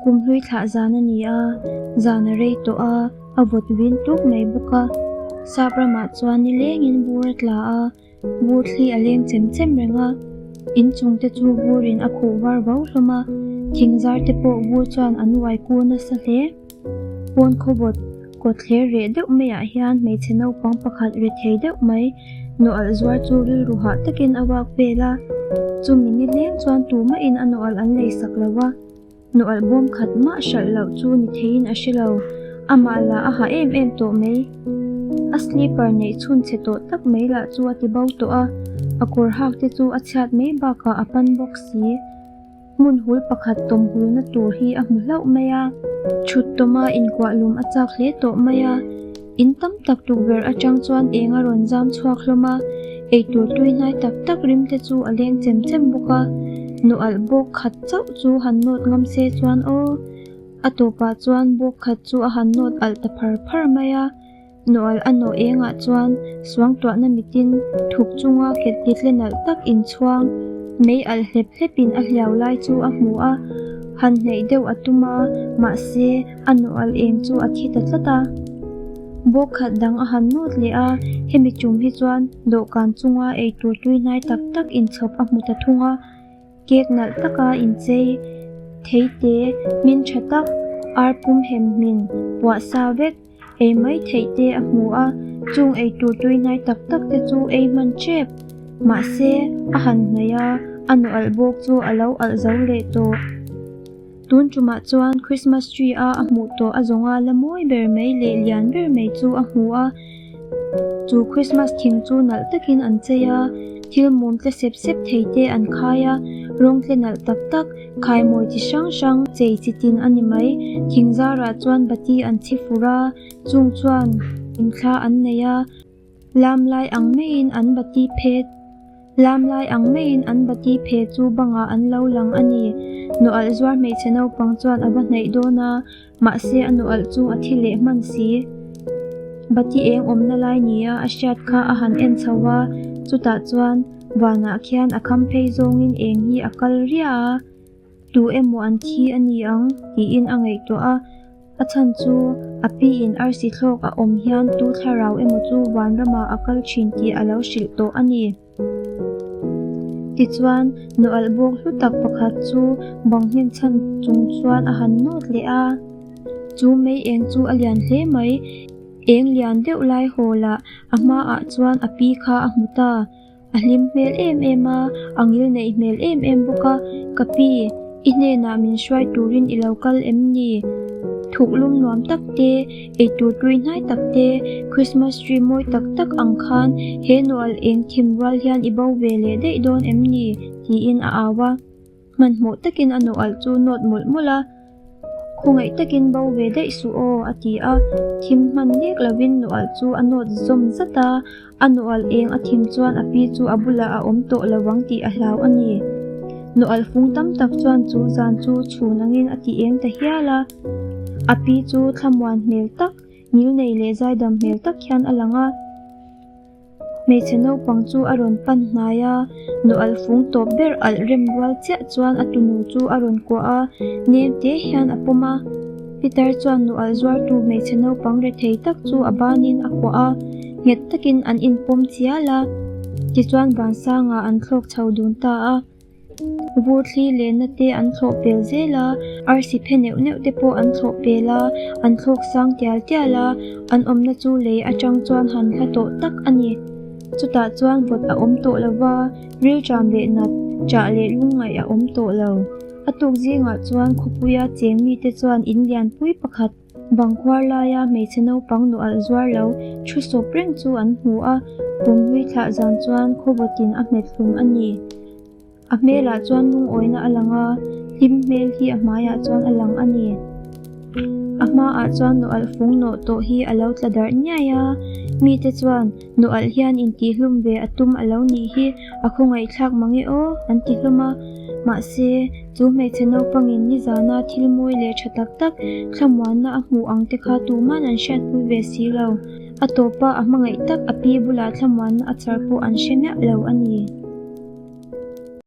Kumhlui thlah zan a ni a, zan a rei tawh a, a vawt vin tuk mai bawk a. Sap ramah chuan nilengin bur a tla a, bur thli a leng chem chem reng a. Inchung te chu burin a khuh var vau hlawm a, thingzar te pawh bur chuan an uai kur nasa hle. Pawn khawvawt kawtthler reh deuh maiah hian hmeichhe naupang pakhat ri thei deuh mai nawalh zuar chu rilru hah takin a uak vel a, chumi ni hleng chuan tumahin a nawalh an lei sak lo a, nawalh bawm khat mah hralh loh chu ni theiin a hre lo, amah lah a hah em em tawh mai. A slipper neih chhun chhe tawh tak mai lah chu a ti bo tawh a, a kawr hak te chu a chhiat mai bakah a pan bawk si. Hmun hul pakhat tawm hulna tur hi a hmu hlauh mai a, thut tawma inkuah lum a chak hle tawh mai a. In tam tak tukverh atang chuan eng a rawn zam chhuak hlawm a, eitur tui hnai tak tak rim te chu a leng chem chem bawk a. Nawalh bawk khat chauh chu han nawt ngam se chuan aw. A tawpah chuan bawk khat chu a han nawt alh ta phar phar mai a. Nawalh a nawh engah chuan suangtuahna mitin thuk chunga ketli tle nalh tak inchhuang mei alh hlep hlepin a hliau lai chu a hmu a, han hnaih deuh a tum a, mahse a nawalh eng chu a thi ta tlat a. Bawk khat dang a han nawt leh a, hemi tum hi chuan dawhkan chunga eitur tui hnai tak tak inchhawp a hmu ta thung a. Cake nalh taka inchei theite hmin tha tak ar pum hem hmin puah sa vek ei mai theih te a hmu a, chung eitur tui hnai tak tak te chu ei hman tep. Mahse, a han hnaih a, a nu alh bawk chu a lo alh zo leh tawh. Tun tumah chuan Christmas tree a a hmuh tawh a zawnga la mawi ber mai leh lian ber mai chu a hmu a. Chu Christmas thing chu nalh takin an chei a, thil mum tle sep sep thei te an khai a, rawng tle nalh tak tak, khaimawi chi hrang hrang chei chi tin a ni mai. Thing zarah chuan bati an chhi fur a, chung chuan inthla an nei a. Lam lai ang maiin an bati phe Lam lai ang maiin an bati phe chu bangah an lo lang a ni. Nawalh zuar hmeichhe naupang chuan a va hnaih dawn a, mahse a nawalh chu a thi leh hman si. Bati eng awmna lai nia a hriat kha a han en chho a, chutah chuan vanah khian a kham phei zawngin eng hi a kal riah a. Tu emaw an thi a ni ang tiin a ngaihtuah a, a chhan chu a piin arsi thlawk a awm hian tu thlarau emaw chu vanramah a kal thin tih a lo hrilh tawh a ni. Tichuan, nawalh bawk hlu tak pakhat chu bang hnen chhan chung chuan a han nawt leh a. Chu mei eng chu a lian hle mai, eng lian deuh lai haw lah a hmaah chuan a pi kha a hmu ta. A hlim hmel em em a, a ngil neih hmel em em bawk a, Ka pi, i hnenah min hruai turin i lo kal em ni? Thuk lum nuam tak te, eitur tui hnai tak te, Christmas tree mawi tak tak ang khan he nual eng thim rual hian i bo ve leh daih dawn em ni? tiin a au a. Hmanhmawh takin a nawh alh chu nawt mawlh mawlh a, Khawngaih takin bo ve daih suh aw, a ti a. Thim hman nek lovin nawh alh chu a nawt zawm zat a, a nawh alh eng a thim chuan a pi chu a bulah a awm tawh lo ang tih a hlau a ni. Nawh alh fung tam tak chuan chu zan chu chhun angin a ti eng ta hial a. A pi chu thlamuan hmel tak, ngilnei leh zaidam hmel tak hian a lang a. Hmeichhe naupang chu a rawn pan hnai a, nawalh fung tawp ber alh rem rual chiah chuan a tunu chu a rawn kuah a, nem te hian a pawm a. Peter chuan nawalh zuartu hmeichhe naupang rethei tak chu a banin a kuah a, nghet takin an inpawm chial a, tichuan vansangah an thlawk chho dun ta a. Vur thli lehna te an thlawh pel zel a, arsi phe neuh neuh te pawh an thlawh pel a, an thlawk sang tial tial a, an awmna chu lei atang chuan han hla tawh tak a ni. Chutah chuan vawt a awm tawh lo va, rilṭam leh nat, ṭah leh lungngaih a awm tawh lo. A tuk zingah chuan khawpuia cheng mite chuan in lianpui pakhat, Bangkhuar laia hmeichhe naupang nu alh zuar lo thu sawp reng chu an hmu a, kumhlui thlah zan chuan khawvawtin a hmet hlum a ni. A hmelah chuan lungawina a lang a, hlim hmel hi a hmaiah chuan a lang a ni. A hmaah chuan nu alh fung nawh tawh hi a lo tla darh niai a, mite chuan nu alh hian intihhlum ve a tum a lo nih hi a khawngaihthlak mange aw an ti hlawm a, mahse, Chu hmeichhe naupangin nizana thil mawi leh tha tak tak thlamuanna a hmuh ang te kha tuman an hriatpui ve si lo. A tawpa a hmangaih tak a pi bulah thlamuanna a char pawh an hre miah lo a ni.